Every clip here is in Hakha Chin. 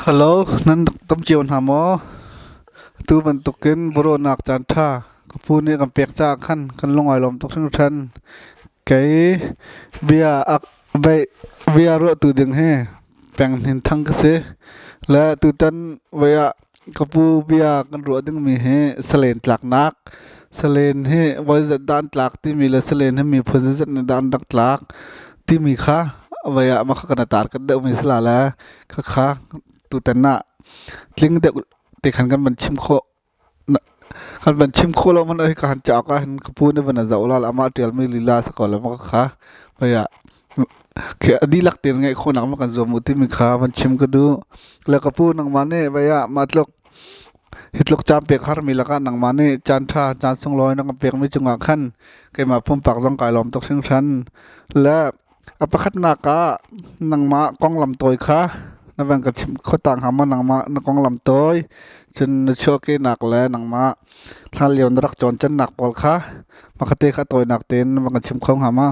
Hello, nan rak tam cio hna maw? Atu bantukin biaruahnak caanṭha ka pu nih kan pek caah khan kan lung ai lawm tuk hringhran. Kei bia bia ruahtu ding hi peng hnin thang ka si. Le tutan voi ah ka pu bia kan ruah dingmi hi salen tlaknak. Salen hi voi zat dah an tlak timi le salen hi miphun zeizat nih dah an rak tlak timi kha voi ah mah kha kan i tar kat deuhmi si la le khakha tutan ah tling deuh te khan kan van chim khawh kan van chim khawh lo hmanh ah hika han cauk ah hin ka pu nih van a zoh la amah ṭialmi lila si ko le mah kha voi ah khi a dihlak tein ngeih khawhnak ma kan zuam u timi kha van chim ka duh. Le ka pu nangmah nih voi ah mah tluk hi tluk caan pek harmi lakah nangmah nih caan ṭha caan sunglawi na kan pekmi cungah khan keimah pumpak zong kai lawm tuk hringhran. Le a pakhatnak ah nangmah konglam tawi kha na van ka chimh kho ta hnga maw nangmah na konglam tawi cun na chuahkehnak le nangmah hlanlio na rak cawncannak pawl kha hmakhatte kha tawinak tein na van ka chim kho hnga maw?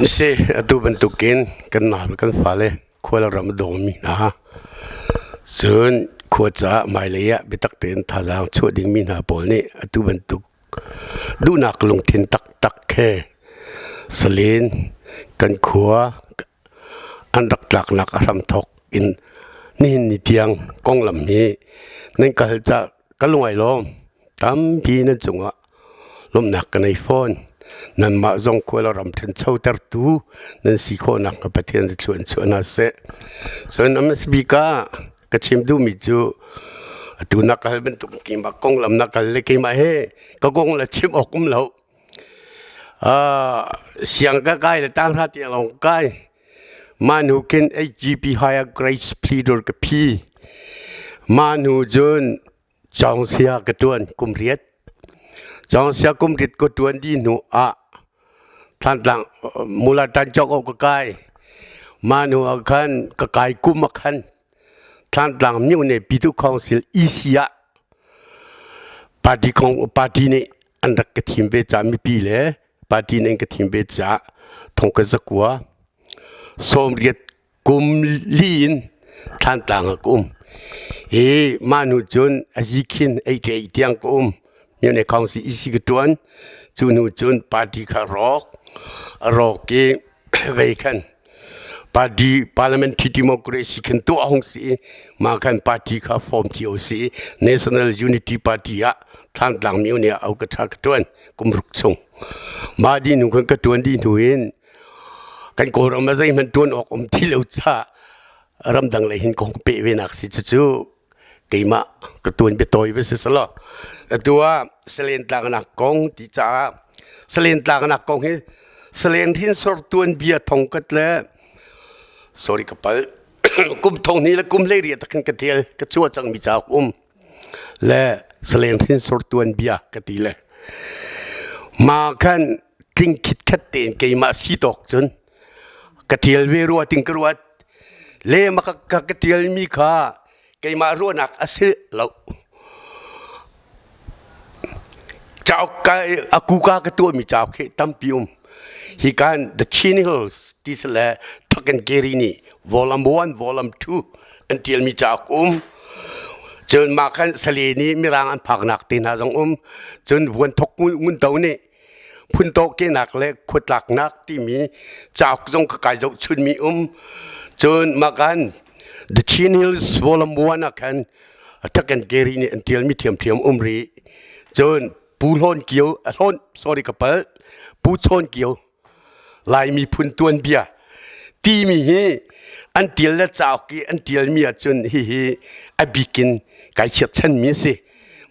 Si, atu bantukin kan nau le kan fale khual ram a dawmi hna cun khua caah hmailei ah biatak tein thazaang chuah dingmi hna pawl nih atu bantuk duhnak lungthin taktak he salen kan khua an rak tlaknak a hramthawk in nihin ni tiang konglam hi nan kal ca ka lung ai lawm tampi nan cungah lawmhnak ka nei fawn nanmah zong khual ram ṭhanchotertu nan si khawhnak hnga Pathian thluachuah in chuah hna seh cun a hmasa bik ah ka chim duhmi cu atu na kal bantuk keimah konglam na kal le keimah he ka kong le chim awk um lo siang ka kai le tanghra tiang lawng kai mah hnu khin HGP Higher Grades Pleader ka phi mah hnu cun Cawngsia ka ṭuan kum riat. Cawngsia kum riat ka ṭuan dih hnu ah Thlantlang Mula Ṭancawk ah ka kai. Mah hnu ah khan ka kai kum ah khan Thlantlang Myone Pyithu Council EC ah party kong party nih an rak ka thim ve caah mipi le party nih an ka thim ve caah thong ka zakua 90 kum li in Thlantlang ah ka um. Hi mah hnu cun a zikhin ei ṭe tiang ka um. Myone Council EC ka ṭuan. Cu hnu cun party kha rawk. A rawk i vei khan party parliamentary democracy khan tuah hung si i mah khan party kha form cio si i National Unity Party ah Thlantlang myo nih au ka ṭha ka ṭuan kum ruk chung. Mah dih hnu khan ka ṭuan dih hnu in Kan Kawlram ah zeihmanh ṭuan awk um ti lo caah ramdang lei hin ka hung peh ve nak si cucu keimah ka tuan biatawi va si selaw atu ah salen tlaknak kong ti caah salen tlaknak kong hi salen hrinsor tuanbia thong kat le sorry ka pal kum thong hnih le kum 18 khan ka ṭial ka chuah cangmi cauk um le salen hrinsor tuanbia ka ti le ma khan tling khitkhat tein keimah si tawk cun ka ṭial ve rua ting ka ruat le ma ka ka ṭialmi kha keimah ruahnak a si lo cauk ka a kuka ka tuahmi cauk hi tampi um hi kan The Chin Hills ti si le Tuck and Gary nih volume 1 volume 2 an ṭialmi cauk um cun mah khan sale nih mirang an phaknak te hna zong um cun vuan thok ngun to nih phuntawkehnak le khuatlaknak timi cauk zong ka kai zohchunmi um cun makan The Chin Hills Volume 1 ah khan Tuck and Gary nih an ṭialmi ṭhiamṭhiam um rih cun Pu Hlawn Kio Hlawn sorry ka palh Pu Chawn Kio Laimi phun tuanbia timi hi an ṭial le cauk i an ṭialmi ahcun hihi a bikin kai chiatchanmi a si.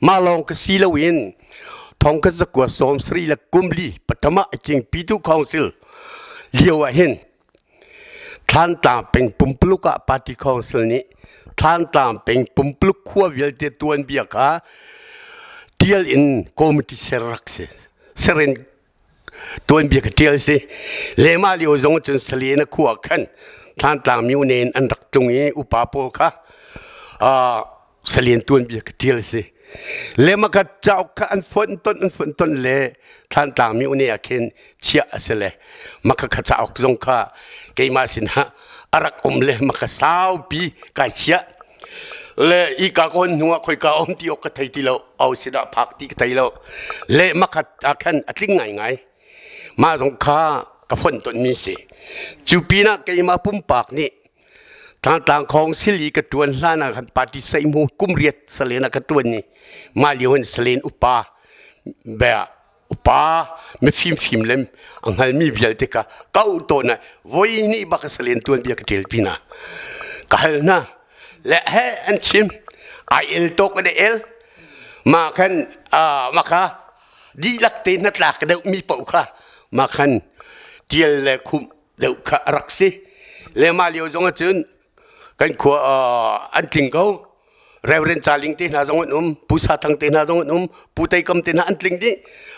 Mah lawng ka si loin thong ka zakua sawm sarih le kum li Patama King Pitu Council lio ah hin Thlantlang peng pumpuluk ah Party Council nih Thlantlang peng pumpuluk khua vialte tuanbia kha ṭial in committee ser rak si. Ser in tuanbia ka ṭial si lehmah lio zong cun salen a khua khan Thlantlang myone in an rak tlung i upa pawl kha salen tuanbia ka ṭial si lema ka cauk kha an fonh ton an fonh ton le Thlantlang myone ah khin chiah a si le maka kha cauk zong kha keimah sinah A rak um le maka saupi kai chiah. Le i ka kon hnu ah khoika um ti ok ka thei ti lo. Au sinah phak ti ka thei lo. Le makhat ah khan a tling ngaingai. Mah zong kha ka fonh tonmi si. Cu pinah keimah pumpak nih Tlangtlang khong sili ka tuan hlan ah khan party seimu kum riat salen ah ka tuan ni mah lio hin salen upa bia upa mifim fim lem a hngalmi vialte ka kau tawn ah voi hnih bak salen tuan bia ka ṭial pina ka hal hna le he an chim ai el tok an el ma khan ma kha dihlak te hnatlak deuh mi paoh kha ma khan tial le khumh deuh kha a rak si. Le mah lio zong ahcun kan khua an tling ko. Reverend Caling te hna zong an um, Pu Sa Thang te hna zong an um, Pu Tei Kam te hna an tling dih.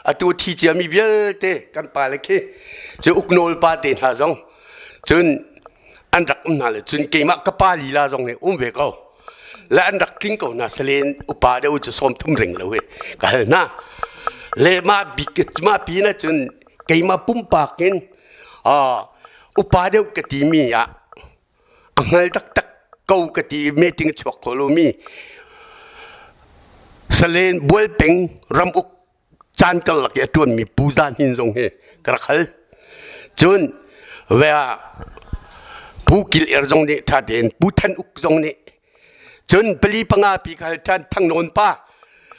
Atu thi ciami vialte kan pa le khi cu uknawl pa te hna zong cun an rak um hna le cun keimah ka pa lila zong hi um ve ko. Le an rak tling ko hna salen upa deuh cu 30 ring lo hi ka hal hna. Le mah bik mah pin ahcun keimah pumpak in upa deuh ka timi ah a hngal taktak ko ka ti meeting a chuak kho lomi Salen Bualpeng ramuk caan karlak i a ṭuanmi Pu Za Hnin zong hi ka rak hal. Cun ve ah Pu Kil Er zong nih ṭha tein Pu Than Uk zong nih Cun pali panga pi ka hal ṭhan Thangnawn pa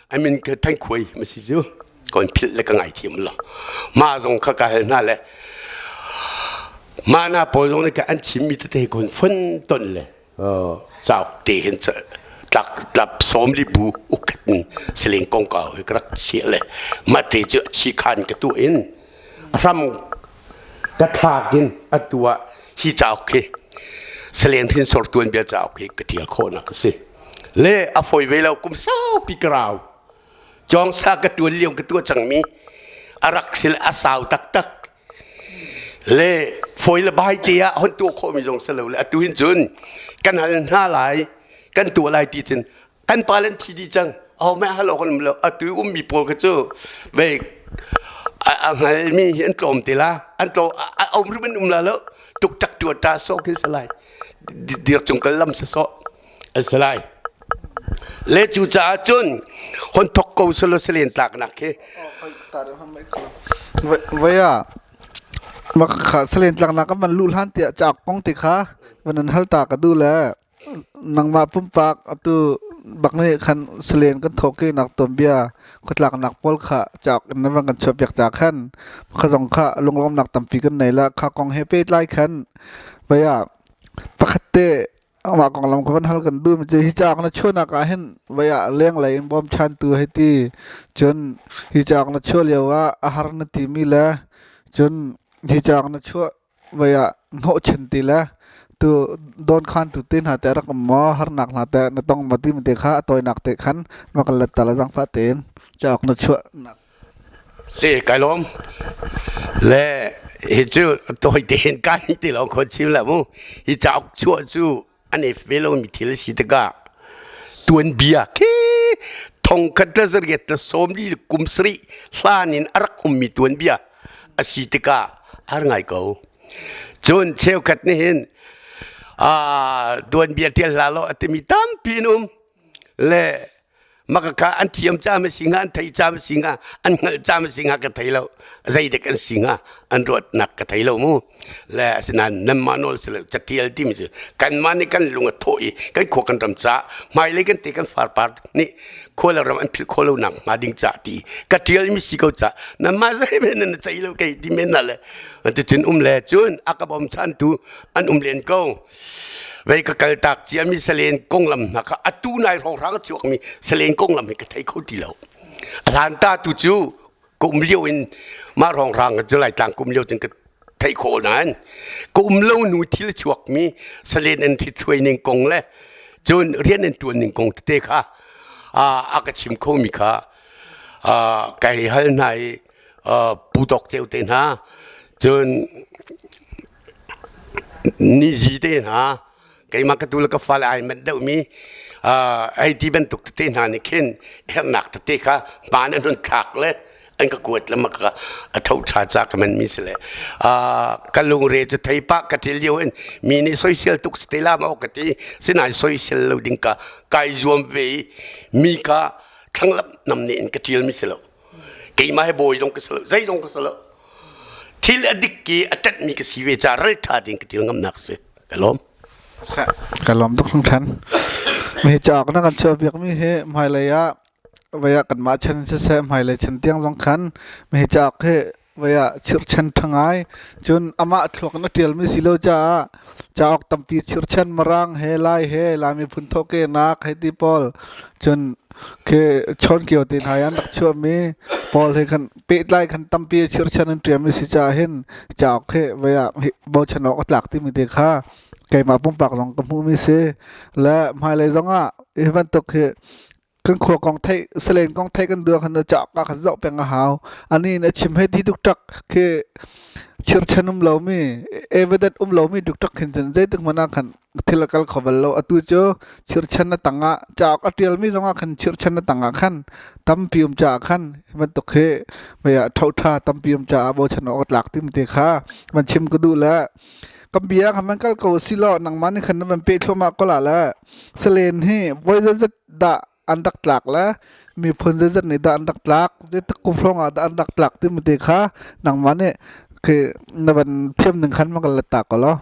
I mean ka Thangkhuai ma si cu kon philh le ka ngaithiam lo mah zong kha ka hal hna le mah na pawl zong nih ka an chimmi tete kon fun ton le cauk te hin tlak tlap sawm li bu ukhat in siling kongkau hi ka rak chiah le mah te cu chi khan ka tu in ram ka thlak in atu ah hi cauk hi Salen hrinsor tuanbia cauk hi ka ṭial khawhnak a si. Le a fawi ve lo kum saupi ka rau. Cawngsa ka ṭuan lio ka tuah cangmi a rak sil a sau taktak. Le fawi le bai te ah hon tuah khawhmi zong si lo le atu hin cun kan hal hna lai kan tuah lai ti cun kan pa le an thi dih cang aho meh hal awk an um lo atu ummi pawl kha cu vei a hngalmi hi an tlawm te la an tlaw a um hrim an um la lo tuk tak tua ta so khi salai dir cung kal lam sa so an salai le cu caah cun hon thok ko solo salen tlak nak khi Vaya makha salen tlak nak kan lu hlan tiah chak kong ti kha van an hal ta ka du le Nangmah pumpak atu bak nih khan salen kan thawk i nak tuanbia khuatlaknak pawl kha cauk in na van kan chuahpiak ca khan kha zong kha lunglawmnak tampi kan nei la. Kha kong he pehtlai khan vei ah pakhat te amah konglam ka van hal kan duh mi cu hi cauk na chuahnak ah hin vei ah lenglei in bawmchantu hei ti cun hi cauk na chuah lio ah a har na timi le cun hi cauk na chuah Voi ah hnawhchan ti le tu dawnkhantu te hna teh rak um maw harnak hna teh na tong maw timi te kha a tawinak te khan va kan let ta la zaangfah tein cauk na chuahnak. Si kai lawm. Le hi cu tawi tein kan hi ti lawng kho chim la mu. Hi cauk chuah cu an i ve lomi thil a si tikah tuanbia khi thongkhat le zariat le sawmli le kum sarih hlan in a rak ummi tuanbia a si tikah har ngai ko. Cun cheukhat nih hin tuanbia ṭial hlah law a timi tampi an um. Le Makaka an thiam caam a si hnga, an thei caam a si hnga, an hngalh caam a si hnga ka thei lo. Zeidek an si hnga, an ruatnak ka thei lo mu. Le asinain nanmah nawl si lo, catial timi cu kanmah nih kan lung a thawh i kan khua kan ram caah hmailei kan te kan farpar nih khua le ram an philh khawh lo nak hnga ding caah ti ka tial mi si ko caah nanmah zei men nan cei lo kei ti men na le ticun um le cun a ka bawmchantu an um len ko. Vei ka kaltak ciami salen konglam hna kha atu nai hrawnghrang a chuakmi salen konglam hi ka thei kho ti lo. A hlan ta tu cu ka um lio in mah hrawnghrang cu Laitlang ka um lio cun ka theih khawh nain ka um lo nu thil chuakmi salen an ṭhithruai ning kong le cun rian an ṭuan ning kong tete kha a ka chim khomi kha kai hal hna i Pu Tawk Ceu te hna cun Nizi te hna keimah ka tu le ka fale ai manh deuhmi hei ti bantuk tete hna nih khin herhnak tete kha hmaan an hun thlak le An ka kuat le maka a tho tha cha ka man mi si le ka lungre cu thei pa ka til lio in mi nih soisel tuk si te la ma ka ti. Sinain soisel lo ding ka kai zuam ve i mi ka thlanglamh nam nih in ka tial mi si lo. Keimah he bawi zong ka si lo, zei zong ka si lo. Thil a dik ki a ṭanh mi ka si ve ca ral ṭha ding ka tial ngamnak si. Ka lawm. Ka lawm tuk hringhran. Mi cauk na kan chuah piak mi hi hmailei ah vei ah kanmah chan siseh hmailei chan tiang zong khan mi cauk hi vei ah chirhchan ṭha ngai. Cun amah thluak in a ṭialmi si lo caah cauk tampi chirhchan Mirang he Lai he Lai miphun thawhkehnak hei ti pawl cun khi chawnkio te hna i an rak chuahmi pawl he khan pehtlai khan tampi chirhchan an ṭialmi si caah hin cauk hi vei ah bochan awk a tlak timi te kha keimah pumpak zong ka hmuhmi si. Le hmailei zong ah hi bantuk hi kan khua kong theih salen kong theih kan duh khan cauk ah khan zoh peng a hau. Ani in a chim hei ti duktak khi chirchan um lomi evidence um lomi duktak khin cun zeitik hmanh ah khan thil a kal kho bal lo. Atu cu chirchan na tangah cauk a ṭialmi zongah khan chirchan na tangah khan tampi um caah khan hi bantuk hi mei ah ṭhoṭha tampi um caah bochan awk a tlak timi te kha van chim ka duh le kan bia khan van kal ko si law nangmah nih khan na van peh thluahmah ko la le salen hi voi zeizat dah an rak tlak le miphun zeizat nih dah an rak tlak, zeitik kum hrawng ah dah an rak tlak timi te kha nangmah nih khi na van thiam ning khan van kan let ta ko law.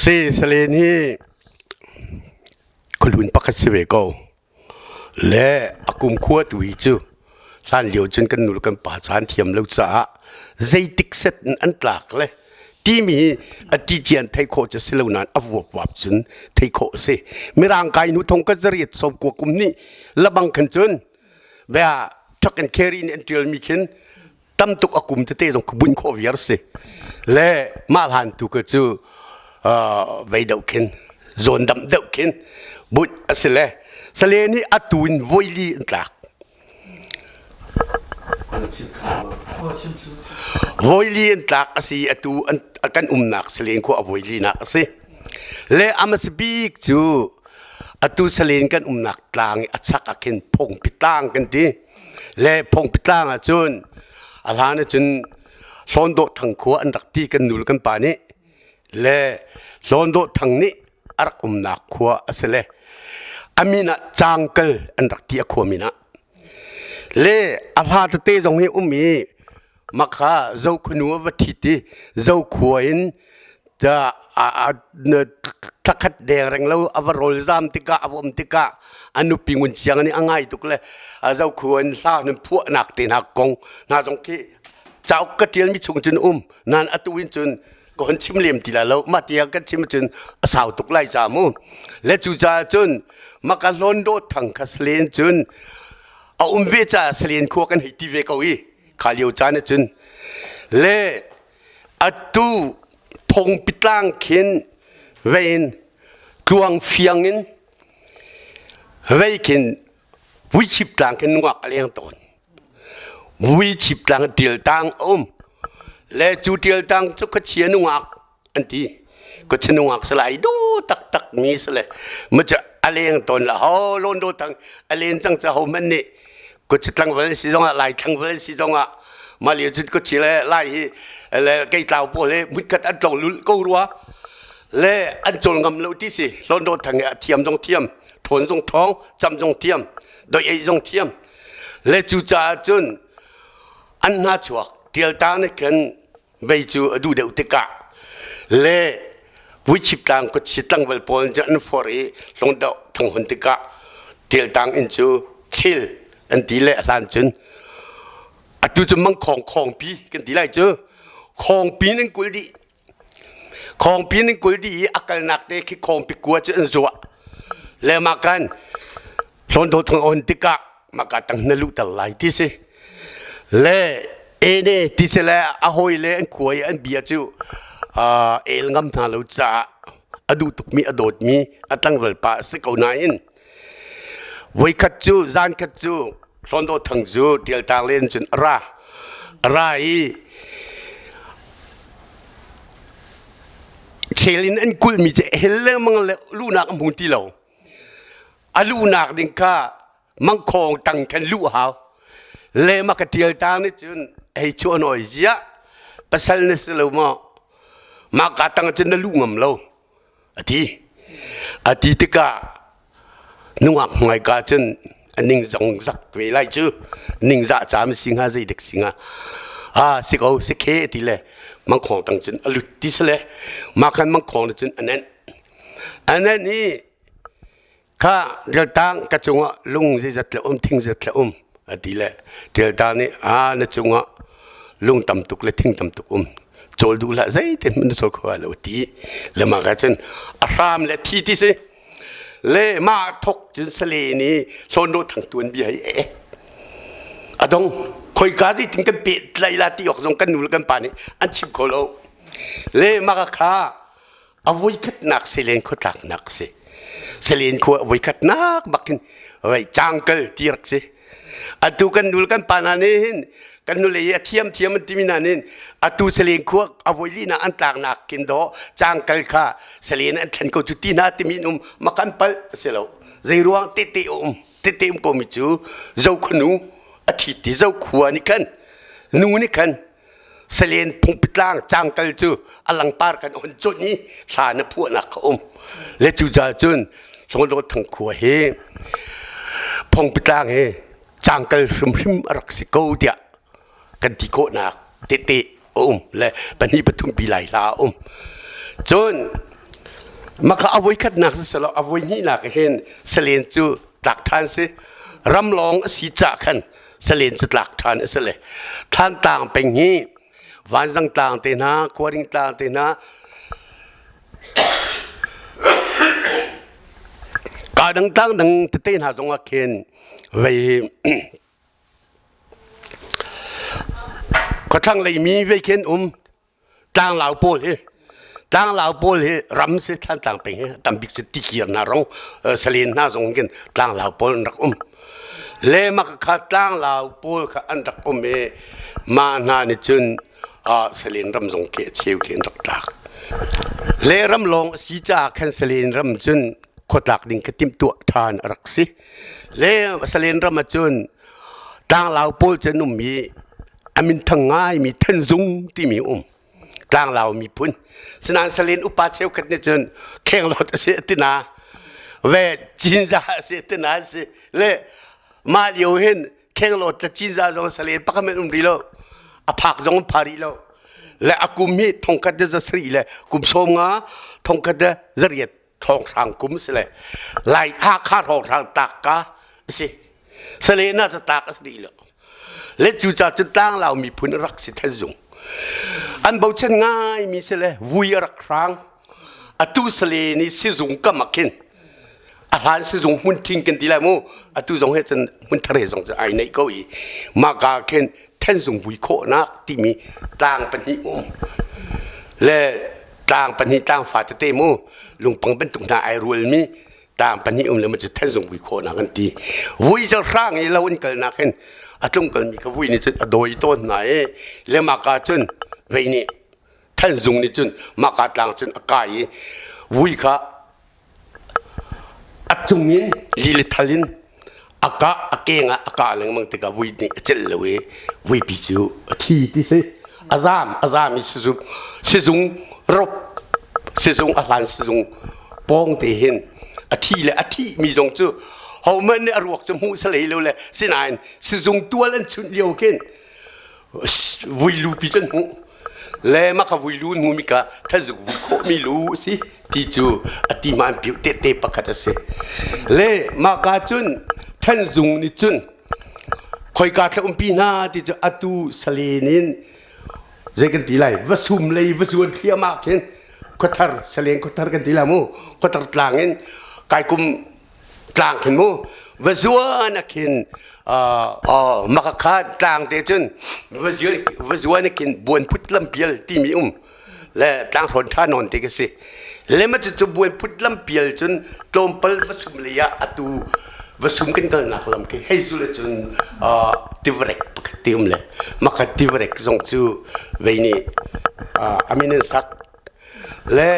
Si salen hi khualun pakhat si ve ko. Le a kumkhua tu hi cu hlan lio cun kan nu le kan pa caan thiam lo caah zeitik set in an tlak le timi hi a ti cian theih khawh cu si lo nain a vuapvap cun theih khawh a si. Mirang kai hnu thong ka zariat sawm kua kum nih labang khan cun bia truck and carry nih an ṭialmi khin tam tuk a kum tete zong bunh khawh viar si. Le mah hlan tu ka cu vei deuh khin zawn dam deuh khin bunh a si le sale nih atu in voili an tlak. Voili an tlak a si. Atu kan umnak salen khua a voili nak a si. Le amas bik cu atu salen kan umnak tlang i a chak ah khin phongpi tlang kan ti. Le phongpi tlang ah cun a hlan ah cun Hlawndawh Thang khua an rak ti kan nu le kan pa nih. Le Hlawndawh Thang nih a rak umnak khua a si le a min ah Cangkal an rak ti a khua min ah. Le a hla tete zong hi um i makha Zokhua nu a va ṭhit i Zokhua in thlakhat deng reng lo a va rawl zam tikah a va um tikah a nupi ngun chiang nih a ngai tuk le Zokhua in hla nan phuahnak te hna kong hna zong khi cauk ka ṭialmi chung cun um nain atu in cun ka hon chim lem ti lai lo. Mah tiang kan chim cun a sau tuk lai ca mu. Le cu caah cun maka hlawn dawt thang kha salen cun a um ve caah salen khua kan hei ti ve ko i kha lio caan ah cun le atu phongpi tlang khin vein tluang fiang in vei khin vuichip tlang khin nungak a leng tawn. Vuichip tlang ṭial tang a um. Le cu ṭial tang cu khuachia nungak an ti. Khuachia nungak salai do taktak mi sale ma cu a leng tawn la ho lawn do tang a len cang ca ho man nih khuachia tlangval si zongah Lai tlangval si zongah mah lio cun khuachia le Lai hi le keitlau pawl hi mutkhat an tlong lul ko rua le an cawl ngam lo ti si. Hlawn do thang a thiam zong thiam, ṭhawn zong ṭhawng, cam zong thiam, doi ei zong thiam. Le cucaah cun an hna chuak ṭialta nih khin vei cu a duh deuh tikah le vuichip tlang kutchi tlangval pawl cu an forh i hlungdoh thanghun tikah ṭialtang inn cu chil an ti le hlan cun atu cu mangkhawng khawngpi kan ti lai cu khawngpi in an kulh dih. Khawngpi in kul dih i a kalnak te khi khawngpi kua cu an zuah. Le mah kan hlawn thang on tikah maka tang na luh tal lai ti si. Le ene ti si le a hawi le an khua i an bia cu el ngam hna lo caah a duh tukmi a dawtmi a tlangval pa a si ko nain voikhat cu zan khat cu Hlawn Thang cu Ṭialtang len cun a ra. A ra i chel in an kulhmi cu hel lengmang le luhnak a hmu ti lo. A luhnak ding kha mangkhawng tang khan luh hau. Le ma ka tial ta nih cun hei chu an oi ziah pasal na si lo maw mah ka tang cun na lu ngam lo ati ati tikah nungak hmai ka cun a ning zong zak ve lai cu ningzah cam si hnga zei dik si hnga a si ko si khe ti le mangkhong tang cun a lut ti sale mah khan mangkhong nih cun anen anen i kha riltang ka cungah lung zeizat le um thing zat le um a ti le riltang nih a na cungah lung tam tuk le thing tam tuk um cawl duh hlah zeitin hmanh na cawl kho lo ti le mah ka cun a hram le thi ti si le mah thok cun sale nih hlawn thang tuan bia hi ek a dong khoika ti ting kan pe tlai la ti ok zong kan nu le kan pa nih an chim kho lo le mah kha a voikhatnak selen khua tlaknak si selen khua a voikhatnak bakin vai cangkal ti rak si atu kan nul kan pa hna nih hin kan nule i a thiam thiam an timi hna nih atu selen khua a voili na an tlaknak kin do cangkal kha selen an thlen ko cu ti hna timi um makan pal si lo zei ruang te te um te te um ko mi cu zokhanu a thi ti zokhua nih khan nu nih khan Salen phungpitlang cangkal cu a langpar kan on cawnh i thla na phuahnak ka um. Le cu ca cun Hlawngdawt Thang khua hi phungpitlang hi cangkal hrimhrim a rak si ko tiah kan ti khawhnak tete a um le pahnih pathum pi lai hla a um. Cun maka a voikhatnak si selaw a voihnihnak hin salen cu tlak ṭhan si ram lawng a si ca khan salen cu tlak ṭhan a si le Thlantlang peng hi Vanzang tlang te hna Khuaring tlang te hna kaa dang tlang dang tete hna zong ah khin vei khuathlang lei mi vei khin um Tlanglau pawl hi tlanglau pawl hi ram si Thlantlang peng hi tambik cu tikir hna rong salen hna zong khin tlanglau pawl an rak um le mak kha tlanglau pawl kha an rak um i mah hna nih cun salen ram zong khi a cheu khi an rak tlak le ram lawng a si caah khan salen ram cun khuatlak ding kha timhtuah ṭhan a rak si le salen ram ah cun tlanglau pawl cu an um i a minthang ngaimi Thanzung timi um tlanglau miphun sinain salen upa cheukhat nih cun khenglawt a si tina ve cinza a si tina si le mah lio hin khenglawt le cinza zong salen pakhat men um rih lo a phak zong pha rih lo le a kum hi thongkhat le zasarih le kum sawm nga thongkhat le zariat thawnghrang kum si le lai Hakha hrawnghrang tak ka si Salena ca tak a si rih lo le cu ca cu tlanglau miphun a rak si than zung an bochan ngai mi si le vui a rak hrang atu sale ni sizung kam ah khin a hlan sizung hmun thing kan ti lai mu atu zong he cun hmun thare zong cu ai neih ko i maka khin than zung vui khawhnak timi tlang pahnih um le tlang pahnih tlang fa tete mu lungpang bantuk hna ai rualmi tlang pahnih um le ma cu than zung vui khawhnak an ti vui cu hrang i lo in kalnak hin a tlung kalmi ka vui nih cun a dawi tawn hna i le maka cun vei nih than zung nih cun maka tlang cun a kai i vui kha A cung in lilithal in a kah a keng ah a kah lengmang tikah vui nih a celh lo i vuipi cu a thi ti si. A zaam a zaam i sizung sizung rop sizung a hlan sizung pawng te hin a thi le a thih mi zong cu hohmanh nih a ruak cu hmuh si hlei lo le sinain sizung tual an chunh lio khin vui lupi cu an hmuh le maka vui lu hnu mi ka thanzuk vui khawh mi lu si ti cu a ti ma an piu te te pakhat a si le maka cun thanzung nih cun khoika thla umpi hna ti cu atu salen in zei kan ti lai va sum lei va zuan thliahmah khin khuathar salen khuathar kan ti la mu khuathar tlang in kai kum tlang khin mu va zuan a khin maka kha tlang te cun va zuan a khin buanphut lampial timi um le tlang hrawn tha nawn te ka si le ma cu buanphut lampial cun tlawmpal va sum lei ah atu va sum kan kalnak lam khi hei zu le cun tivarek pakhat te um le maka tivarek zong cu vei nih amin an sak Le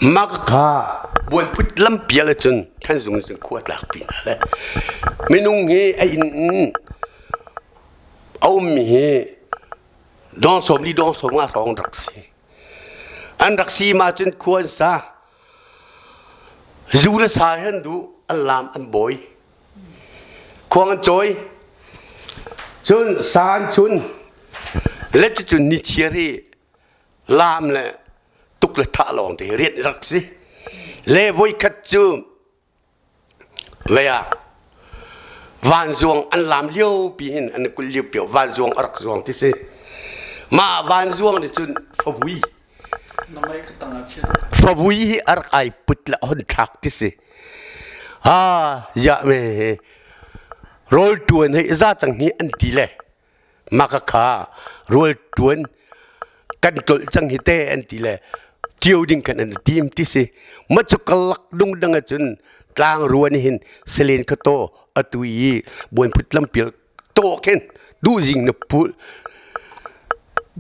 Mah kha buanput lampial ahcun Thanzung in cun khua tlak pi hna le minung hi a inn in a ummi hi dawng 40 dawng 50 hrawng rak si. An rak si ma cun khua an sa. Zu le sa he an duh, an laam, an bawi. Khuang an cawi. Cun sa an chun. Le cucun nichiar hi laam le tuk le thah lawng te rian rak si. Le voikhat cu vei ah vanzuang an laam lio pi hin an kul lio pio vanzuang a rak zuang ti si. Mah vanzuang nih cun favui favui hi a rak ai put le hon thlak ti si. Ah ya me rawl tuan hei za cang hi an ti le mah ka kha rawl tuan kan tlolh cang hi te an ti le ṭio ding khan an tim ti si. Ma cu kalak dung dang ahcun tlang ruan hin selen kha taw atu i buanphut lampial taw khin duhzing na pu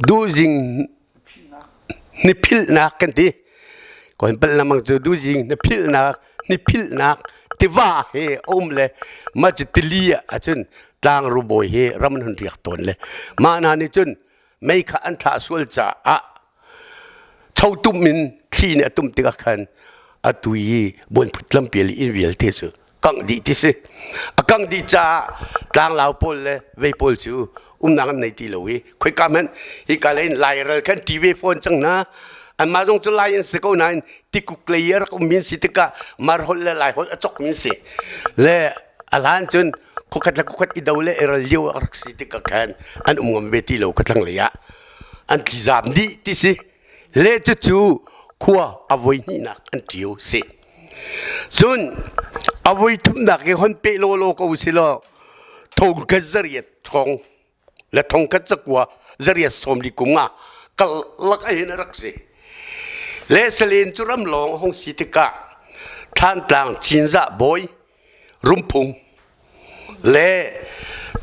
duhzing ni philhnak kan ti kon pal lamang cu duhzing na philhnak ni philhnak tiva he um le ma cu tili ahcun tlang rubawi he ram an hun riak tawn le mah hna nih cun mei kha an thlah sual caah chotum in thli nih a tum tikah khan atu i buanphut lampial i inn vialte cu kangh dih ti si. A kangh dih caah tlanglau pawl le vei pawl cu umnak an nei ti lo i khoika hmanh hika lei in Lairal khan ti ve fawn cang hna. Anmah zong cu Lai an si ko nain tikuk lei i a rak ummi an si tikah Mar holh le Lai holh a cawkmi an si. Le a hlan cun khuakhat le khuakhat i do le i ral lio a rak si tikah khan an um ngam ve ti lo khuathlang lei ah an tlizaam dih ti si. Le cucu khua a voi hnihnak an ṭio si. Cun a voi thumnak i hon peh lawlaw ko si law thongkhat zariat thong le thongkhat zakua zariat 40 kum nga kalak ahin a rak si. Le salen cu ram lawng a hung si tikah Thlantlang Cinzah bawi Rumphung le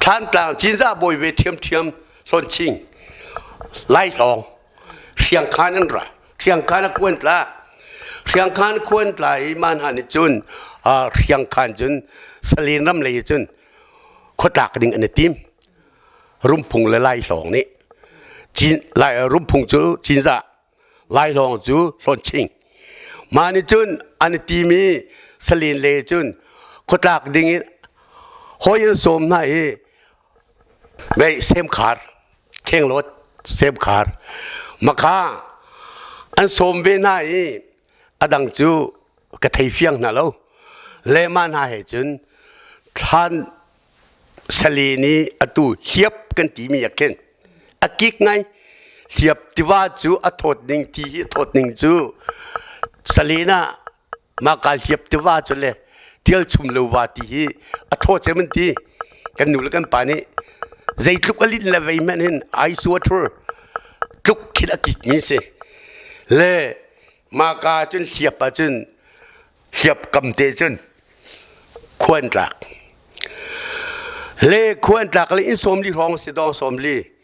Thlantlang Cinzah bawi ve ṭhiamṭhiam Hlawnching Laihlawng Hriangkhan an ra. Hriangkhan a kuan tla. Hriangkhan khuan tla i mah hna nih cun Hriangkhan cun Salen ram lei cun khuatlak ding an i tim. Rumphung le Laihlawng nih Cin, Lai, Rumphung cu Cinzah, Laihlawng cu Hlawnching. Mah nih cun an i tim i Salen lei cun khuatlak ding in hawi an sawm hna i Mei semkhar khenglawt semkhar maka an sawm ve hna i a dang cu ka thei fiang hna lo. Le mah hna he cun thlan sale nih atu hliap kan timi ah khin a kik ngai. Hliap tiva cu a thawt ning ti hi a thawt ning cu salen ah Mahka hliap tiva cu le ṭial chum lo va ti hi a thaw cem an ti. Kan nu le kan pa nih zeitluk a linh le vei hmanh hin ice water tluk khin a kikmi si. Le mahka cun hliap ah cun hliap kam te cun khuan tlak. Le khuan tlak le inn 40 hrawng si dawng 40.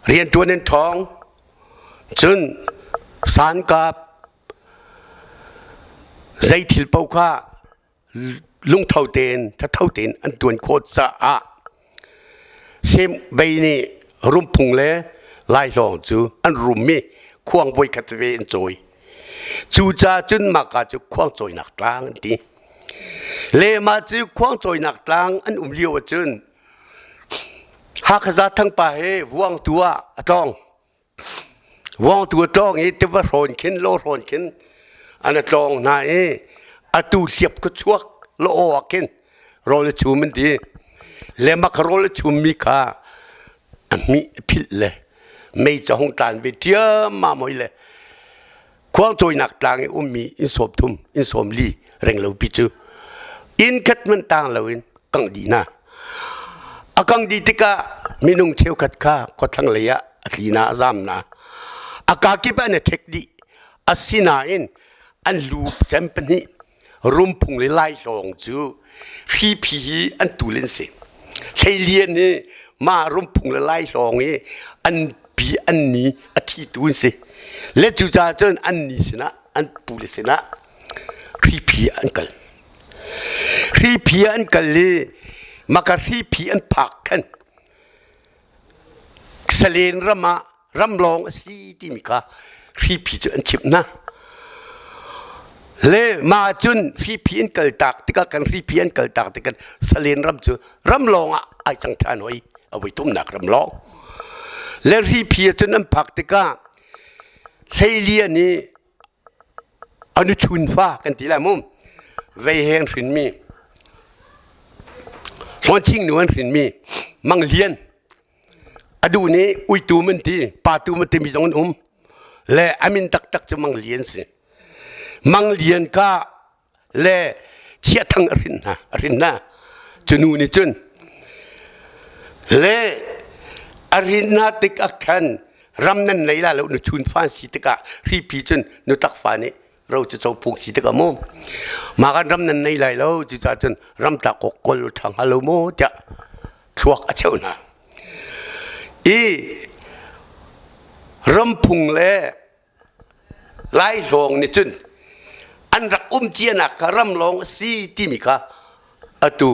Rianṭuan in ṭhawng. Cun sankap Zei thil paoh kha lungtho tein, thatho tein an ṭuan khawh caah Sem bei nih rumphung le laihlawng cu an rum i khuang voikhat ve an cawi. Cucaah cun mahka cu khuang cawinak tlang an ti. Le mah cu khuang cawinak tlang an um lio ahcun Hakha Zathang pa hi Vuangtu ah a tlawng. Vawngtu a tlawng i tiva hrawn khin law hrawn khin an a tlawng hna i atu hliap ka chuak la aw ah khin rawl a chum an ti. Le mak rawl a chummi kha a hmih a philh le mei ca hung tlan ve ṭiammam hoi le khuangcawinak tlang i ummi inn 30 inn 40 reng lo pi cu inn khat hmanh tang loin kangh dih hna. A kangh dih tikah minung cheukhat kha khuathlang lei ah a tli na a zam na. A kakip ah an i ṭhek dih. Asinain an lu cem pahnih rumphung le laihlawng cu hriphi hi an tul an si. Hleilian hi mah rumphung le laihlawng hi an pi an ni a thitu an si. Le cucaah cun an ni sinah. an pule sinah hriphi an kal. Hriphi an kal i maka hriphi an phak khan Salen ram ah ram lawng a si timi kha hriphi cu an chimh hna. Le mah cun hriphi an kaltak tikah kan hriphi an kaltak tikah Salen ram cu ram lawng ah ai cang ṭhan hoi a voi thumnak ram lawng. Le hriphi cun an phak tikah Hleilian i a nuchun fa kan ti lai mu vei he an hrinmi Hlawnching nu an hrinmi Mang Lian a duh nih uitum an ti patum an timi zong an um le a min taktak cu Mang Lian si Mang Lian ka le chiathang a hrin hna a hrin hna cu nu nih cun le a rin hna tik ah khan ram nan nei la lo nu chun fa si tikah hripi cun nu tak fa nih ro cu co phung si tikah mu ma kan ram nan nei lai lo cucaah cun ram tlak kok kol ṭhang halo mu tiah thluak a cheu hna i ramphung le Lai hlawng nih cun an rak um cianak kha ram lawng a si timi kha atu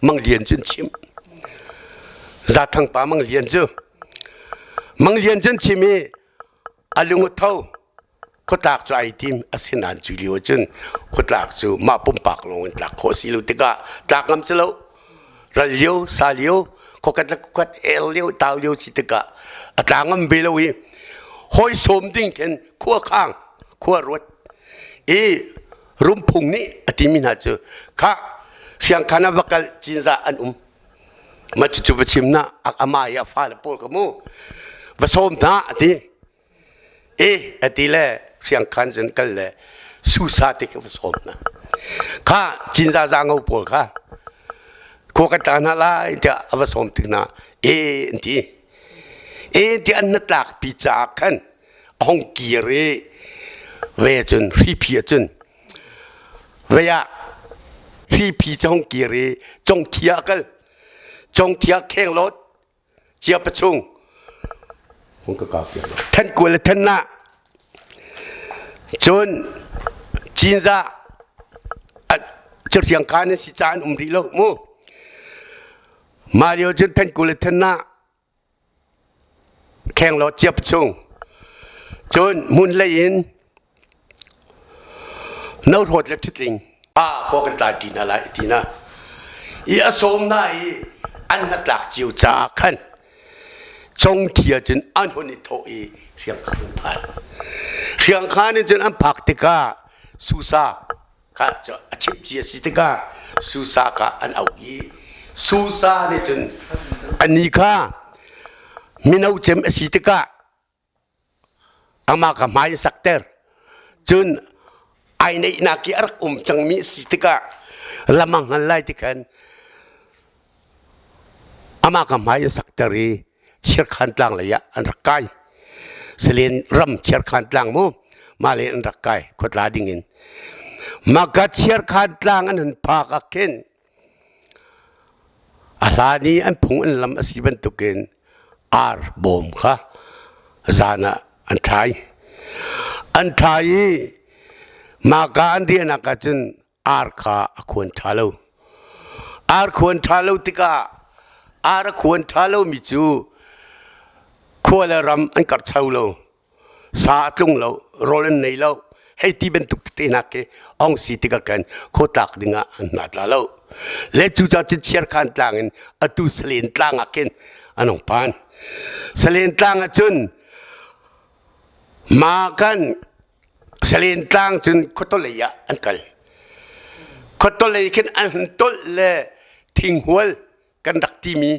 Mang Lian cu an chimh. Zathang pa Mang Lian cu Mang Lian cu an chim i a lung a tho khuatlak cu ai tim asinain cu lio cun khuatlak cu mah pumpak lawng in tlak khawh si lo tikah tlak ngam si lo ral lio sa lio khuakhat le khuakhat el lio tau lio si tikah a tla ngam ve lo i hawi sawm ding khin khua khang khua ruat i rumphung nih a timi hna cu kha siangkhan ah va kal cinzah an um ma cucu va chim na ama i a fale pawl ka mu va sawm hna a ti E a ti le hriangkhan cun kal le susa te ka va sawm hna. Kha cinza zango pawl kha khua ka ta hna lai tiah a va sawm tik hna e an ti. E ti an na tlak pi caah khan a hong kir i ve cun hriphi ah cun ve ah hriphi cu hong kir i congthia a kal congthia khenglawt Cia pachung than kual le than na cun cinzah cirhiang khan an si ca an um rih lo mu mah lio cun than kual le than na kheng lo cia pachung cun hmun lei in No hrawt le ṭhitling a khua kan tlai ṭi hna lai ti na i a sawm hna i an hnatlak cio caah khan congthia cun an hun i thawh i hriangkhan an phan. Hriangkhan in cun an phak tikah Susa kha a chimh cia si tikah Susa kha an auh i Susa nih cun ani kha mino cem a si tikah Amah kha hmai in sakter. Cun ai neihnak i a rak um cangmi a si tikah lam a hngal lai ti khan amah kha hmai in sakter i Chiarkhan tlang lei ah an rak kai. Salen ram Chiarkhan tlang mu mah le an rak kai khuatla ding in. Maka Chiarkhan tlang an hun phak ah khin A hlan i an phung an lam a si bantukin ar bawm kha zan ah an thlai. An thlai i mahka an riahnak ah cun ar kha a khuan ṭha lo. Ar khuan ṭha lo tikah ar a khuan ṭha lomi cu khua le ram an karhcho lo. Sa a tlung lo, rawl an nei lo. Hei ti bantuk tete hna khi ong si tikah khan khuatlak dingah an hna tla lo. Le cucaah cun Chiarkhan tlang in atu Salen tlang ah khin an hung phan. Salen tlang ah cun ma kan Salen tlang cun khuatolei ah an kal. Khuatolei khin an hun tolh le thinghual kan rak timi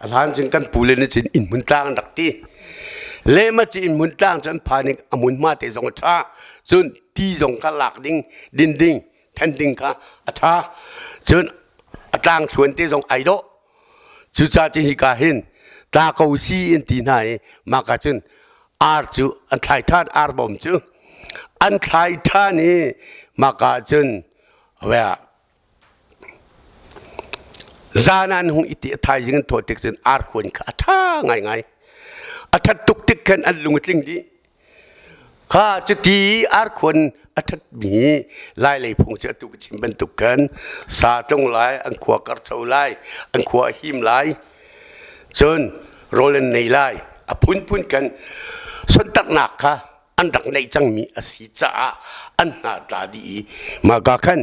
a hlan cun kan pu le nih cun inn hmun tlang an rak ti lema cu inn hmun tlang cu an phan i a hmunhma te zong a ṭha cun ti zong kha lak ding din ding then ding kha a ṭha cun a tlang thluan te zong ai dawh cucaah cun hika hin tla ko si in ti hna i mah ka cun ar cu an thlai ṭhan ar bawm cu an thlai ṭhan i mah ka cun Zan an hung i ti a thaizing an thawh tik cun arkhuan kha a ṭha ngaingai. A ṭhat tuk tik khan an lung a tling dih. Kha cuti arkhuan a ṭhatmi Lai lei phung cu atu ka chim bantuk khan sa tlung lai, an khua karcho lai, an khua a him lai, cun rawl an nei lai. A phunphun kan sontaknak kha an rak neih cangmi a si caah an hna tla dih i mah ka khan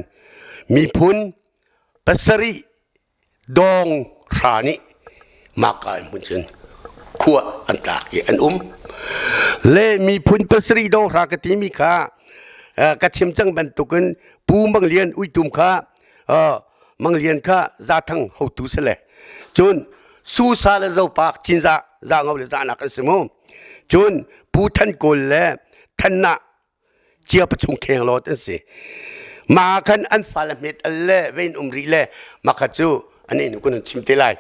miphun pasarih dawng hra nih mahka in hmun cun khua an tlak i an um. Le miphun pasarih dawng hra ka timi kha ka chim cang bantukin Pu Mang Lian Uitum kha Mang Lian kha Zathang hotu si le cun Susa le Zopak Cinzah Zangau le Zahnak an si mu. Cun Pu Than Kawl le Thanna Cia pachung kheng lawt an si. Ma khan an fale hmet al le vein um rih le makha cu an inu kun chim te lai.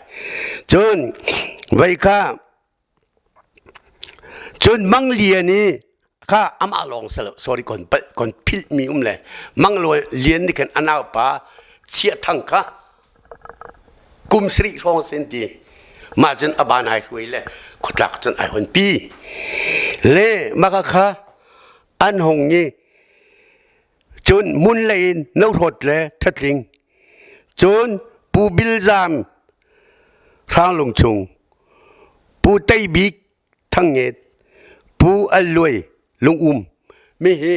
Cun vei kha cun Mang Lian i kha amah lawng salo sorry kon pal kon philh mi um le Mang Lian nih khan anau pa Chia Thang kha kum sarih hrawng sin ti mah cun a ban ai hruai le khuatlak cun ai hon pi le maka kha an hong i cun mun lei in nohrawt le thatling cun pu bilzam hranglung chung pu tei bik Thangnget, Pu Al Luai, Lungum mi hi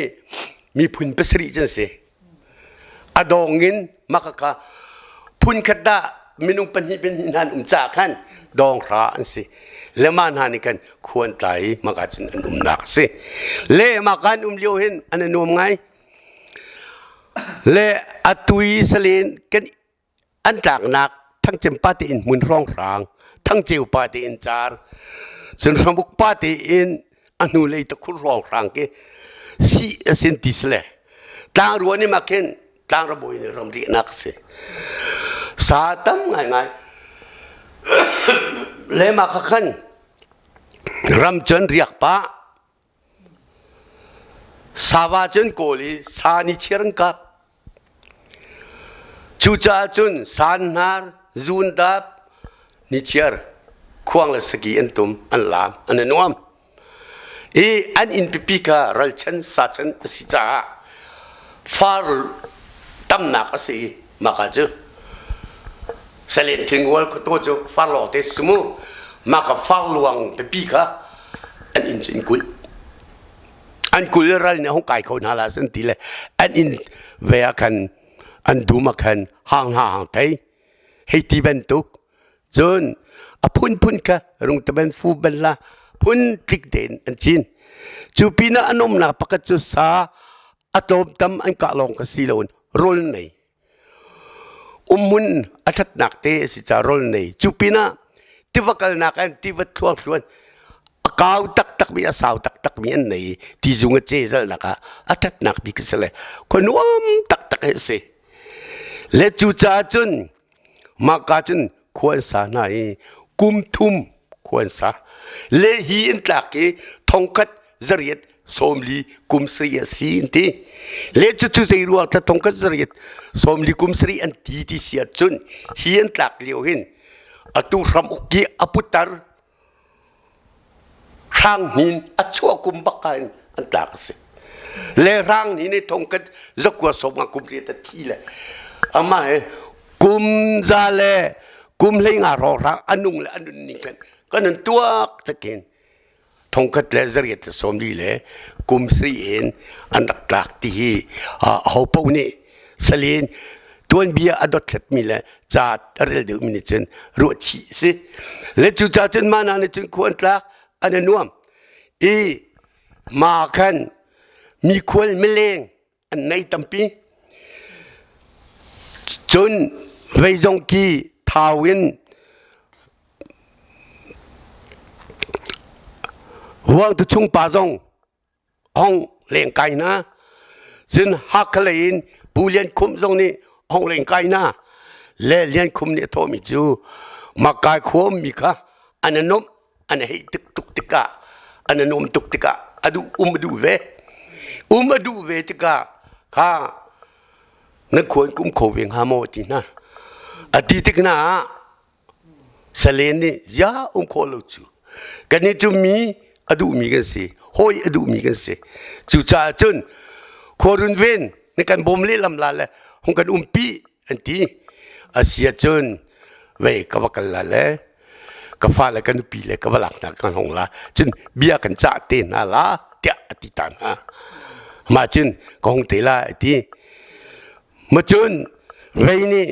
miphun pasarih cu an si. A dawng in makaka phun khat dah minung pahnih pahnih hna an um caah khan dawng hra an si. Le mah hna nih khan khuan tlai i maka cun an umnak a si. Le maka an um lio hin an i nuam ngai. Le atu i salen kan An tlaknak Thangcem pa te in hmun hrawnghrang, Thangceu pa te in car, cun Hramuk pa te in a hnulei takhur hrawnghrang ke si a sin ti sile. Tlangrua nih mak hin tlangrabawi nih ramriahnak a si. Sa tam ngaingai. Le mah kha khan ram cun riak pah Sava cun kawl i sa ni chiar an kap. Cucaah cun sanhnar, zundap, nichiar, khuang le saki an tum, an laam, an i nuam. I an inn pipi kha ralchan, sachan a si caah far tamnak a si i maka cu salen thinghual khuataw cu far lawng te si mu maka far luang pipi kha an inn cu in kulh an kul le ral nih a hung kai kho hna la san ti le an inn ve ah khan an dum ah khan hang hna hang thei hei ti bantuk cun a phunphun kha rungtaben fu ben la phun tlik tein an cin cu pinah an umnak pakhat cu sa a tlawmtam an kah lawng ka si loin rawl nei umhmun a ṭhatnak te a si ca rawl nei. Cu pinah tiva kalnak an tiva thluangthluan a kau taktakmi a sau taktakmi an nei i tizung a ce zalnak ah a ṭhatnak bik a si le khua nuam taktak hi a si. Le cucaah cun mahka cun khua an sa hna i kum thum khua an sa. Le hi an tlak i thongkhat zariat sawmli kum sarih a si an ti. Le cucu zei ruang thla thongkhat zariat sawmli kum sarih an ti ti si ahcun hi an tlak lio hin atu hram uk i a putar hrang hnin a chuah kum bak in an tlak a si. Le hrang hnin i thongkhat zakua sawm nga kum riat a thi le amah he kum za le kum hlei nga hrawng hrang a nung le a nun ning khan kan nun tuak takin thongkhat le zariat le sawmli le kum sarih in an rak tlak ti hi aho paoh nih salin tuanbia a dothlatmi le ca a rel deuhmi nih cun ruah chih a si. Le cucaah cun mah hna nih cun khua an tlak an i nuam i ma khan mikhual mileng an nei tampi. Cun veizong ki thau in Huangtu chung pa zong hong leng kai na. Cun Hakha lei in Pu Lian Khum zong nih hong leng kai na. Le Lian Khum nih a thawhmi cu Makai khua ummi kha an i nuamh an hei tuk tuk tikah an i nuam tuk tikah a duh um a duh ve um a duh ve tikah kha na khuan kum kho ve hnga maw ti hna a ti tik hna ah salen nih ya um khawh lo cu kan i cu mi. A duhmi kan si. Hawi a duhmi kan si. Cucaah cun khua runven na kan bawm lehlam la le hung kan umpi an ti. A si ahcun vei ka va kal la le ka fale ka nupi le ka va lak hna kan hong la cun bia kan cah te hna la tiah a ti ta hna. Mah cun ka hong te la a ti. Ma cun vei nih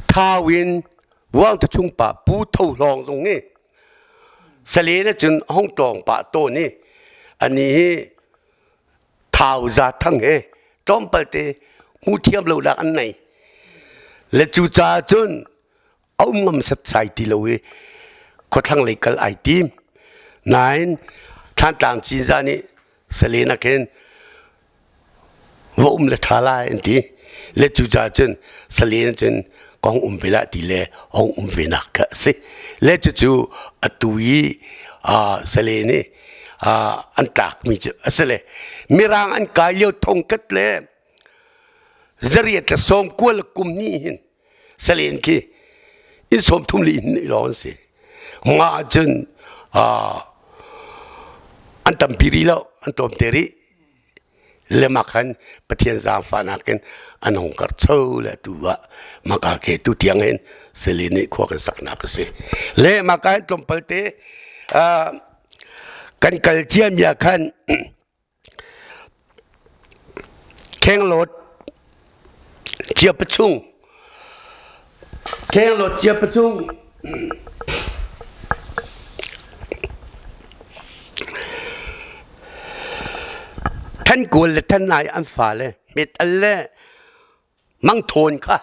Thau in Vuangtu chung pa Pu Tho Hlawng zong nih Salen ahcun a hung tlawng pah tawn i anih hi Thau Za Thang he tlawmpal te hmuh thiam lonak an nei. Le cucaah cun a um ngam setsai ti lo i khuathlang lei kal ai tim. Nain Thlantlang Cinzah nih Salen ah khin va um le ṭha lai an ti. Le cucaah cun Salen cun ka hung um ve lah ti le hung um ve nak kha a si. Le cucu atu i Salen i an tlakmi cu a si le Mirang an kai lio thongkhat le zariat le sawmkua le kum hnih hin Salen khi inn 34 le inn lawng an si. Nga ahcun an tampi rih lo, an tlawmte rih. Le mah khan Pathian zaangfahnak in an hung karcho le atu ah maka khi tu tiang hin Salen nih khua kan saknak a si. Le maka hin tlawmpal te kan kal ciami ah khan Khenglawt Ciapachung Khenglawt Ciapachung Thankawl le Thanai an fale Hmet Al le Mang Thawn kha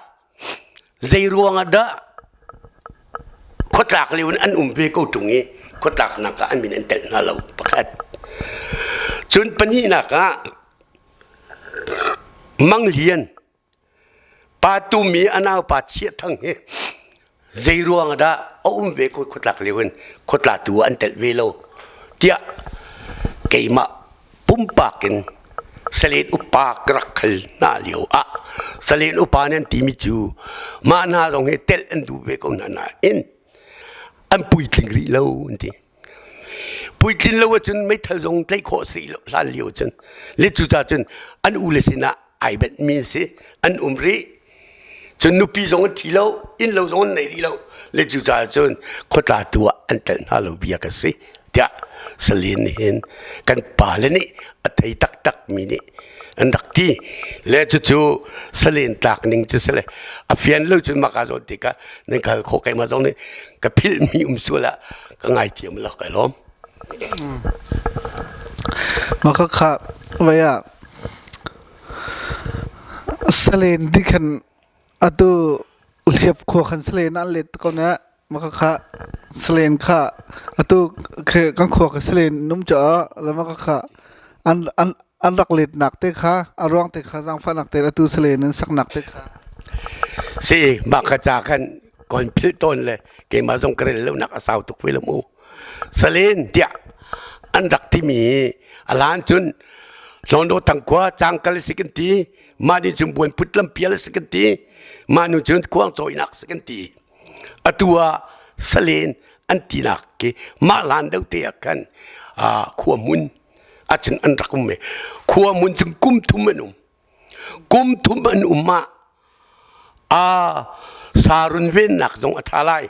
zei ruang ah dah khuatlak lio in an um ve ko ṭung i khuatlaknak ah an min an telh hna lo pakhat. Cun pahnihnak ah Mang Lian pa tumi a naupa Chiah Thang hi zei ruang ah dah a um ve ko khuatlak lio in khuatlatu ah an telh ve lo tiah keimah pumpak in Salen upa ka rak khal hna lio ah Salen upa nih an timi cu mah hna zong hi telh an duh ve ko hna nain an puitling rih lo an ti. Puitlin lo ahcun meithal zong tlaih khawh si lo hlan lio cun le cucaah cun an u le sinah ai benhmi an si an um rih. Cun nupi zong an thi lo, innlo zong an nei rih lo. Le cucaah cun khuatla tu ah an telh hna lo bia ka si tiah Salin nih hin kan pale nih a thei taktak mi nih an rak ti. Le cucu Salen tlak ning cu si le a fian lo cun maka zawn tikah nan kal khawh keimah zong nih ka philhmi um sual ah ka ngaithiam lo kai lawm. Maka kha vai ah Salen ti khan atu hliap khua khan salen an let ko na maka kha salen kha atu kan khua ka salen num cha la maka kha an an an rak let nak te kha a ruang te kha zaangfahnak te atu salen an sak nak te kha. Si mah ka ca khan kon philh tawn le keimah zong ka rel lo nak a sau tuk ve lo mu. Salen tiah an rak timi a lan cun Hlondo tangkhua cangkal si kan ti mah nih cun buan put lampial si kan ti mah nu cun khuang cawinak si kan ti atu ah salen an tinak ki mah lan deuh te ah khan khua mun ahcun an rak um i khua mun cun kum thum an um kum thum an um ah A sa runvennak zong a ṭha lai.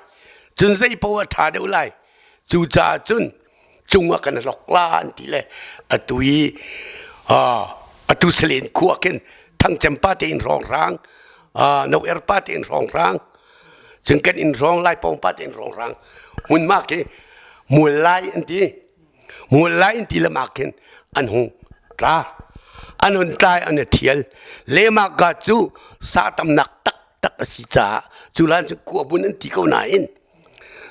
Cun zei paoh a ṭha deuh lai. Cucaah cun cung ah kan hlok la an ti le atu i atu salen khua khin Thangcem pa te in hrawnghrang, No Er pa te in hrawnghrang, cun kan inn hrawng Laipawng pa te in hrawnghrang hmunhma khi mual lai an ti. Mual lai in ti lam ah khin an hung tla. An hun tlai an i ṭhial. Lehmah ka cu sa tamnak taktak a si caah cu lan cu kuabun an ti ko nain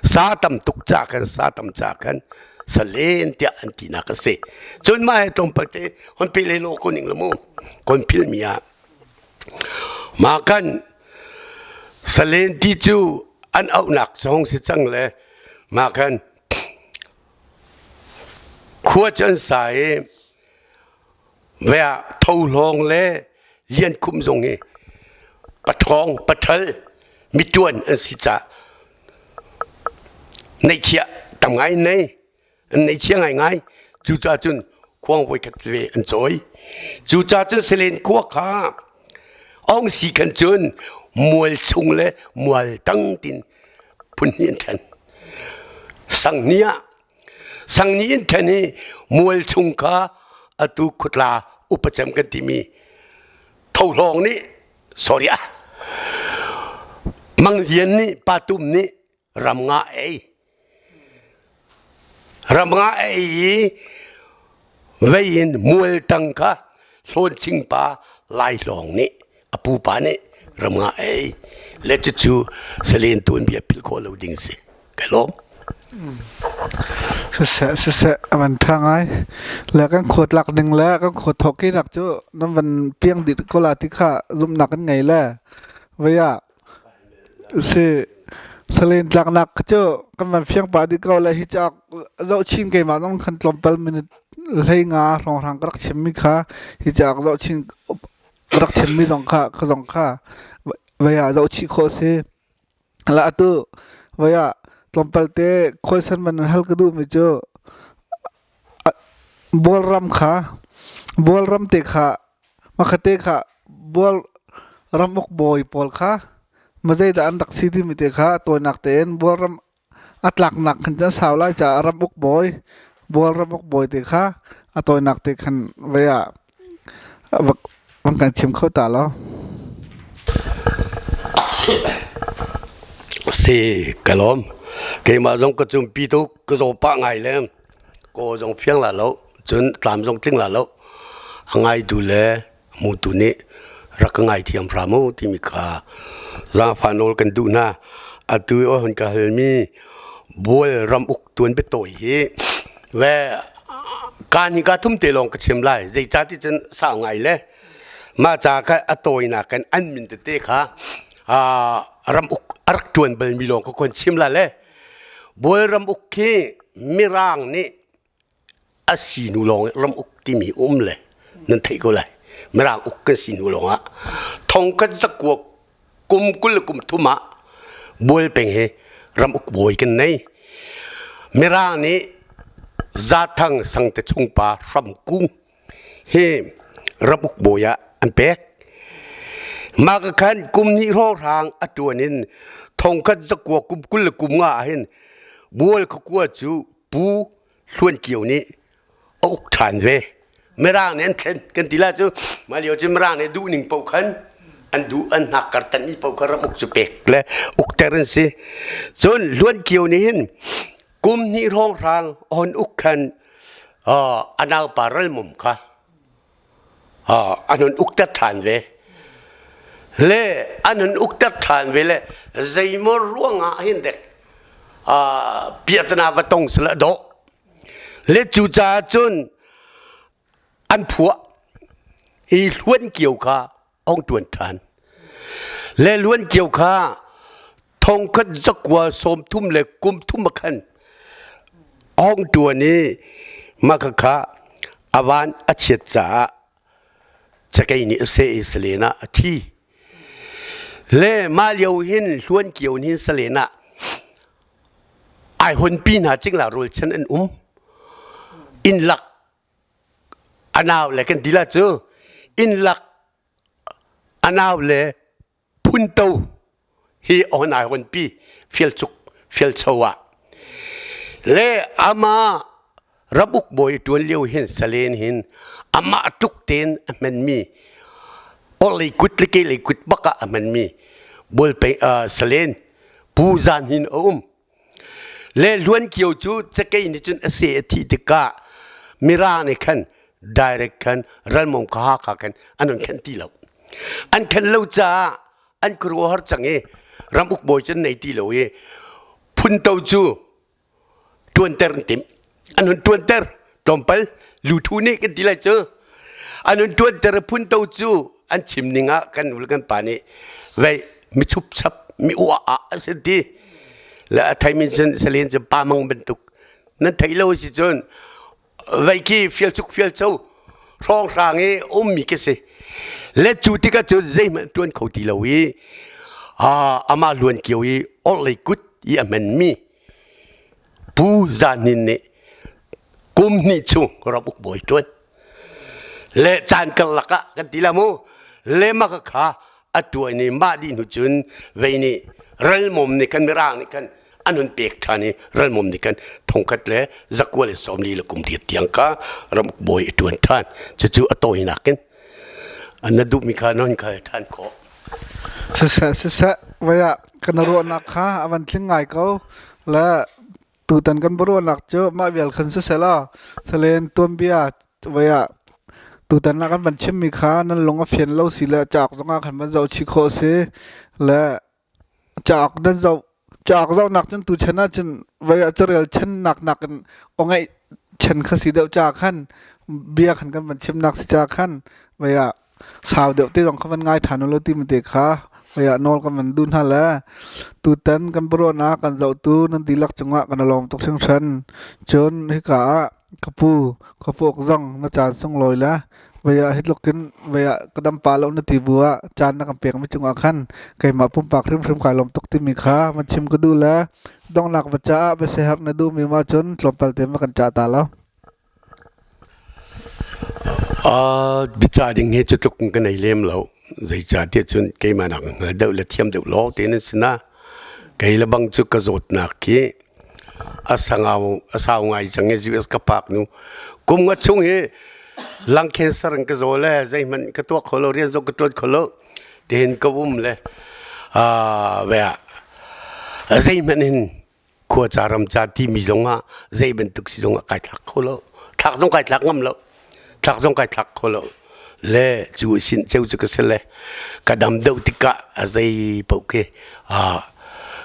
sa tam tuk ca khan sa tam ca khan salen tiah an tinak a si. Cun mah he tlawmpal te hon pe le law ko ning la mu. Kon philmi ah mah kan salen ti cu an auhnak zong si cang le mah khan Khua cu an sa i vei ah Tholhawng le Liankhum zong hi paṭhawng, paṭhal, mituan an si caah. Neihchiah tam ngai in nei. An neihchia ngaingai. Cucaah cun khuang voikhat ve an cawi. Cucaah cun Selen khua kha ong si khan cun mual chung le mual tang tin phun hnih an ṭhen. Sang ni ah sang ni in ṭhen i mual chung kha atu khutla upacem kan timi Thohlawng nih sorry ah Mang Lian nih Pa Tum nih ram nga ei ram nga ei i vei in mual tang kha Hlawnching pa Lai Hlawng nih a pupa nih ram nga ei le cucu salen tuanbia philh khawh lo ding si. Ka lawm. Siseh siseh a van ṭha ngai. Le kan khuat lak ding le kan khuat thawk nak cu nan van piang dih ko la ti kha zumhnak kan ngei le vei ah si salen tlaknak cu kan van fiang pah dih ko le hi cauk zoh chin keimah zong khan tlawmpal minute hlei nga hrawnghrang ka rak chimmi kha hi cauk zoh chin ka rak chimmi zong kha ka zong kha vei ah zoh chih khawh si. La atu voi ah tlawmpal te khuaisan man hal ka duhmi cu bualram kha bualram te kha makhate kha bual ramuk bawi pawl kha mazeidah an rak si timi te kha tawinak tein bualram a tlaknak khan cun sau lai caah ramuk bawi bual ramuk bawi te kha a tawinak te khan vei ah van kan chim kho ta lo. Si ka lawm. Keimah zong ka cumpi tuk ka zaw pah ngai le kaw zong fiang la lo cun tlam zong tling la lo a ngaitu le hmutu nih rak ka ngaithiam hram u timi kha zaangfah nawl kan duh hna. Atu i hon ka halmi bual ram uk tuan biatawi hi ve kaan hi ka thum te lawng ka chim lai. Zeicah ti cun sau ngai le mah ca kha a tawinak kan an min tete kha ram uk a rak tuan balmi lawng ka kon chim la le bual ram uk khi mirang nih a si hnu lawng ram uk timi um le nan theih ko lai. Mirang uk kan si hnu lawng ah thong khat zakua kum 20 le kum thum ah bual peng hi ram uk bawi kan nei. Mirang nih Zathang Sangte chungpa Hramkung hi ram uk bawi ah an pek. Mah ka khan kum hnih hrawnghrang a ṭuan in thong khat zakua kum 20 le kum nga ah hin bual khakua cu Pu Hluan Kio nih a uk ṭhan ve. Mirang nih an thlen kan ti la cu mah lio cu Mirang nih duh ning paoh khan an duh an hnak kar tan mi paoh kha ram uk cu pek le ukter an si. Cun Hluan Kio nih hin kum hnih hrawnghrang on uk khan a naupa Ralmum kha an hun ukter ṭhan ve. Le an hun ukter ṭhan ve le zeimaw ruangah hin dek piahtana va tong sila dawh. Le cucaah cun an phuah i hluan kio kha ong ṭuan ṭhan. Le luan kio kha thongkhat zakua 30 le kum thum a khan ong ṭuan i mah khakha a van a chiat caah cakei nih a seh i salen ah a thi. Le mah lio hin hluan kio hin salen ah ai honpi hna cingla rualchan an um. Inn lak a nau le kan ti la cu inn lak a nau le phunto hi on ai honpi fialchuk fialcho ah le ama ramuk bawi tuan lio hin salen hin amah tluk ten a hmanmi orlei kut le kehlei kut bak ah a hmanmi bualpe salen pu zan hin a um. Le Hluan Kio cu cakei nih cun a seh a thih tikah Mirang nih khan direct khan ralmawm kha Hakha khan an hun khenh ti lo. An khenh lo caah an khuaruahhar cang i ramuk bawi cu an nei ti lo i phunto cu ṭuanter an timh. An hun ṭuanter tlawmpal luthu nih kan ti lai cu. An hun ṭuanter i phunto cu an chim ning ah kan nu le kan pa nih vei mi chupchap mi uah ah a si ti le a theimi cun salen cu pa mang bantuk nan theih lo si cun vei khi fial chuk fial cho hrawnghrang i ummi ka si le cu tikah cun zeihmanh ṭuan kho ti lo i amah luan kio i orhlei kut i a hmanmi. Pu Za Hnin nih kum hnih chung ramuk bawi ṭuan. Le caan karlak ah kan ti la mu le maka kha a tuan i mah dih hnu cun vei nih ralmom nih kan mirang nih kan an hun pek ṭhan i ralmom nih kan thongkhat le zakua le sawmli le kum riat tiang kha ramuk bawi a ṭuan ṭhan. Cucu a tawinak in na duhmi kha na hun khal ṭhan khawh. Siseh siseh voi ah kan ruahnak kha a van tling ngai ko le tutan kan ruahnak cu mah vial khan siseh law salen tuanbia voi ah tutan ah kan van chimmi kha nan lung a fian lo si le cauk zongah khan van zoh chih khawh si le Cauk nan zoh cauk zohnak cun tuchan ahcun voi ah carel channak nakin aw ngaih chan kha si deuh ca khan bia khan kan van chimnak si ca khan voi ah sau deuh te zong kha van ngai ṭhan ulaw timi te kha voi ah nawl kan van duh hna le tutan kan biaruahnak kan zohtu nan dihlak cungah kan i lawm tuk hringhran. Cun hika ah Ka pu, ka pawk zong na caan sunglawi le vei ah hi tluk in vei ah ka dam pa lo na ti bu ah caan na kan pekmi cungah khan keimah pumpak hrimhrim kai lawm tuk timi kha van chim ka duh le donghnak va caah biasiaherh na duhmi ma cun tlawmpal te ma kan cah ta lo. Bica ding hi cu tluk ka nei lem lo. Zeicahtiah cun keimah nak hngal deuh le thiam deuh lawng te nan si na. Kei le bang cu ka zawtnak hi a sangau a sau ngai cang i US ka phak nu kum nga chung hi lung cancer in ka zaw le zeihmanh ka tuah kho lo rian zong ka tuan kho lo tihin ka um le ve ah zeihmanh in khua ca ram ca timi zong ah zei bantuk si zong ah kai thlak kho lo thlak zong kai thlak ngam lo thlak zong kai thlak kho lo le cu sin ceu cu ka si le ka dam deuh tikah a zei paoh khi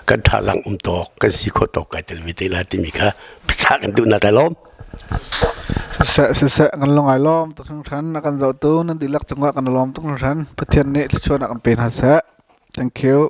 kan thazaang um tawk kan si kho tawk kai tel ve te la timi kha bicha kan duhnak ai lawm. Siseh siseh kan lung ai lawm tuk hringhran a kan zohtu nan dihlak cungah kan i lawm tuk hringhran Pathian nih thluachuahnak an pe hna seh. Thank you.